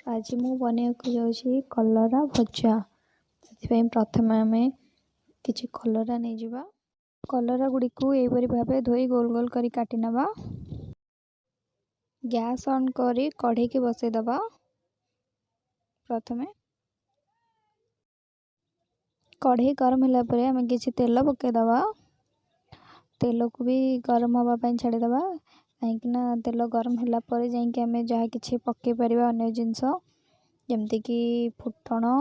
ଆଜି ମୁଁ ବନେଇବାକୁ ଯାଉଛି କଲରା ଭଜା। ସେଥିପାଇଁ ପ୍ରଥମେ ଆମେ କିଛି କଲରା ନେଇଯିବା। କଲରା ଗୁଡ଼ିକୁ ଏହିପରି ଭାବେ ଧୋଇ ଗୋଲ ଗୋଲ କରି କାଟି ନେବା। ଗ୍ୟାସ୍ ଅନ୍ କରି କଢ଼େଇକି ବସେଇଦେବା। ପ୍ରଥମେ କଢ଼େଇ ଗରମ ହେଲା ପରେ ଆମେ କିଛି ତେଲ ପକାଇଦେବା। ତେଲକୁ ବି ଗରମ ହେବା ପାଇଁ ଛାଡ଼ିଦେବା, କାହିଁକିନା ତେଲ ଗରମ ହେଲା ପରେ ଯାଇକି ଆମେ ଯାହା କିଛି ପକାଇ ପାରିବା ଅନ୍ୟ ଜିନିଷ, ଯେମିତିକି ଫୁଟଣ,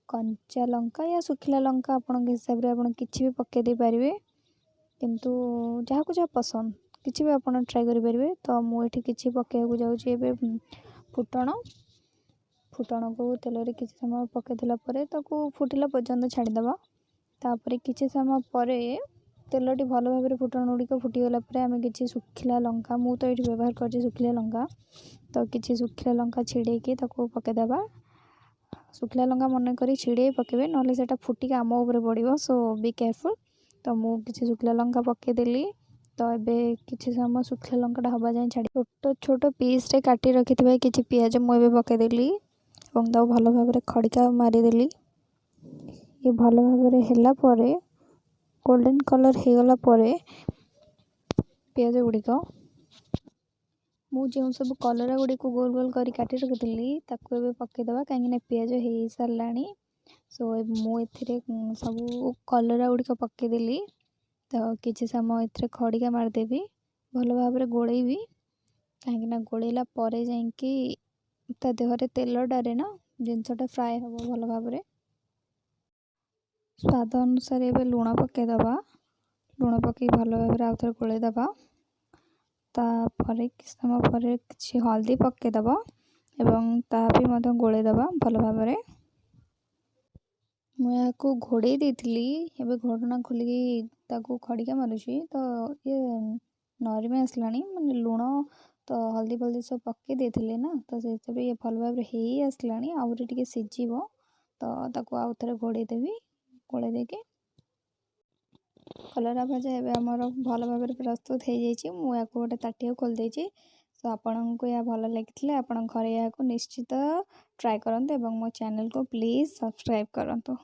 କଞ୍ଚା ଲଙ୍କା ୟା ଶୁଖିଲା ଲଙ୍କା। ଆପଣଙ୍କ ହିସାବରେ ଆପଣ କିଛି ବି ପକାଇ ଦେଇପାରିବେ, କିନ୍ତୁ ଯାହାକୁ ଯାହା ପସନ୍ଦ କିଛି ବି ଆପଣ ଟ୍ରାଏ କରିପାରିବେ। ତ ମୁଁ ଏଠି କିଛି ପକାଇବାକୁ ଯାଉଛି ଏବେ ଫୁଟଣ। ଫୁଟଣକୁ ତେଲରେ କିଛି ସମୟ ପକାଇଦେଲା ପରେ ତାକୁ ଫୁଟିଲା ପର୍ଯ୍ୟନ୍ତ ଛାଡ଼ିଦେବା। ତାପରେ କିଛି ସମୟ ପରେ ତେଲଟି ଭଲ ଭାବରେ ଫୁଟଣ ଗୁଡ଼ିକ ଫୁଟିଗଲା ପରେ ଆମେ କିଛି ଶୁଖିଲା ଲଙ୍କା, ମୁଁ ତ ଏଇଠି ବ୍ୟବହାର କରିଛି ଶୁଖିଲା ଲଙ୍କା, ତ କିଛି ଶୁଖିଲା ଲଙ୍କା ଛିଡ଼େଇକି ତାକୁ ପକାଇଦେବା। ଶୁଖିଲା ଲଙ୍କା ମନେ କରି ଛିଡ଼େଇ ପକାଇବେ, ନହେଲେ ସେଇଟା ଫୁଟିକି ଆମ ଉପରେ ପଡ଼ିବ। ସୋ ବି କେୟାରଫୁଲ୍। ତ ମୁଁ କିଛି ଶୁଖିଲା ଲଙ୍କା ପକାଇଦେଲି। ତ ଏବେ କିଛି ସମୟ ଶୁଖିଲା ଲଙ୍କାଟା ହେବା ଯାଏଁ ଛାଡ଼ି ଛୋଟ ଛୋଟ ପିସ୍ରେ କାଟି ରଖିଥିବା କିଛି ପିଆଜ ମୁଁ ଏବେ ପକାଇଦେଲି ଏବଂ ତାକୁ ଭଲ ଭାବରେ ଖଡ଼ିକା ମାରିଦେଲି। ଇଏ ଭଲ ଭାବରେ ହେଲା ପରେ, ଗୋଲ୍ଡେନ୍ କଲର୍ ହେଇଗଲା ପରେ ପିଆଜ ଗୁଡ଼ିକ, ମୁଁ ଯେଉଁ ସବୁ କଲରା ଗୁଡ଼ିକୁ ଗୋଲ ଗୋଲ କରି କାଟି ରଖିଥିଲି ତାକୁ ଏବେ ପକାଇଦେବା, କାହିଁକିନା ପିଆଜ ହେଇସାରିଲାଣି। ସୋ ମୁଁ ଏଥିରେ ସବୁ କଲରା ଗୁଡ଼ିକ ପକାଇଦେଲି। ତ କିଛି ସମୟ ଏଥିରେ ଖଡ଼ିକା ମାରିଦେବି, ଭଲ ଭାବରେ ଗୋଳେଇବି, କାହିଁକିନା ଗୋଳେଇଲା ପରେ ଯାଇକି ତା ଦେହରେ ତେଲଟାରେ ନା ଜିନିଷଟା ଫ୍ରାଏ ହେବ ଭଲ ଭାବରେ। ସ୍ୱାଦ ଅନୁସାରେ ଏବେ ଲୁଣ ପକାଇଦେବା। ଲୁଣ ପକାଇ ଭଲ ଭାବରେ ଆଉ ଥରେ ଗୋଳେଇଦେବା। ତାପରେ କିଛି ସମୟ ପରେ କିଛି ହଳଦୀ ପକାଇଦେବା ଏବଂ ତାହା ବି ମଧ୍ୟ ଗୋଳେଇଦେବା ଭଲ ଭାବରେ। ମୁଁ ଏହାକୁ ଘୋଡ଼େଇ ଦେଇଥିଲି। ଏବେ ଘୋଡ଼ଣା ଖୋଲିକି ତାକୁ ଖଡ଼ିକା ମାରୁଛି। ତ ଇଏ ନରମି ଆସିଲାଣି, ମାନେ ଲୁଣ ତ ହଳଦୀ ଫଳଦୀ ସବୁ ପକାଇ ଦେଇଥିଲି ନା, ତ ସେ ହିସାବରେ ଇଏ ଭଲ ଭାବରେ ହେଇ ଆସିଲାଣି। ଆହୁରି ଟିକେ ସିଝିବ, ତ ତାକୁ ଆଉ ଥରେ ଘୋଡ଼େଇ ଦେବି। ଗୋଳେଇ ଦେଇକି କଲରା ଭଜା ଏବେ ଆମର ଭଲ ଭାବରେ ପ୍ରସ୍ତୁତ ହେଇଯାଇଛି। ମୁଁ ଏହାକୁ ଗୋଟେ ତାଟିଆକୁ ଖୋଲିଦେଇଛି। ସୋ ଆପଣଙ୍କୁ ଏହା ଭଲ ଲାଗିଥିଲେ ଆପଣ ଘରେ ଏହାକୁ ନିଶ୍ଚିତ ଟ୍ରାଏ କରନ୍ତୁ ଏବଂ ମୋ ଚ୍ୟାନେଲକୁ ପ୍ଲିଜ୍ ସବସ୍କ୍ରାଇବ୍ କରନ୍ତୁ।